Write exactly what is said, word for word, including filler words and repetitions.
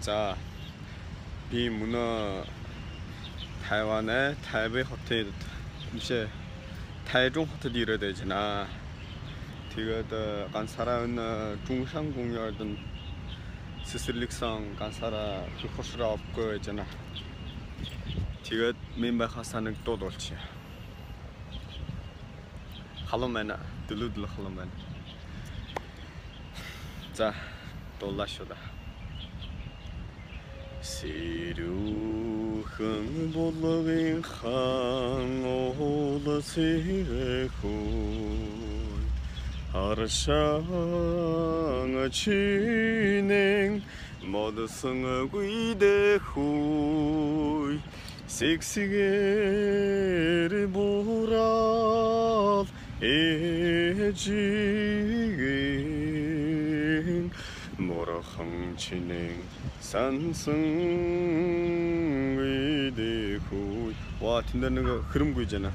За, би мүнөө Тайванай Тайбэй хотод, бэшэ, Тайжун хотод ерээд байжа байна. Тиигээд, э, гансаараа энэ, э, Чжуншан гуньёордон сэсэрлиг соонь гансаараа хэхэ ушараа абахагүй байжа байна. Тиигээд мин байха һаа нэгэ дуу дуулшая. Халуун байна, дүлүү дүлүү халуун байна. За, дуулааш даа. Сэрүүхэн булагай хаан уулзаһан хүү, аршаан шэнээн модсон гүйдэ хүү. Сэгсэгээр буурал эжыгээ, бурхан шэнээн һансан гүйдэ хүү. Ва, тэндэ нэгэ хэрэм гүйжэ байна.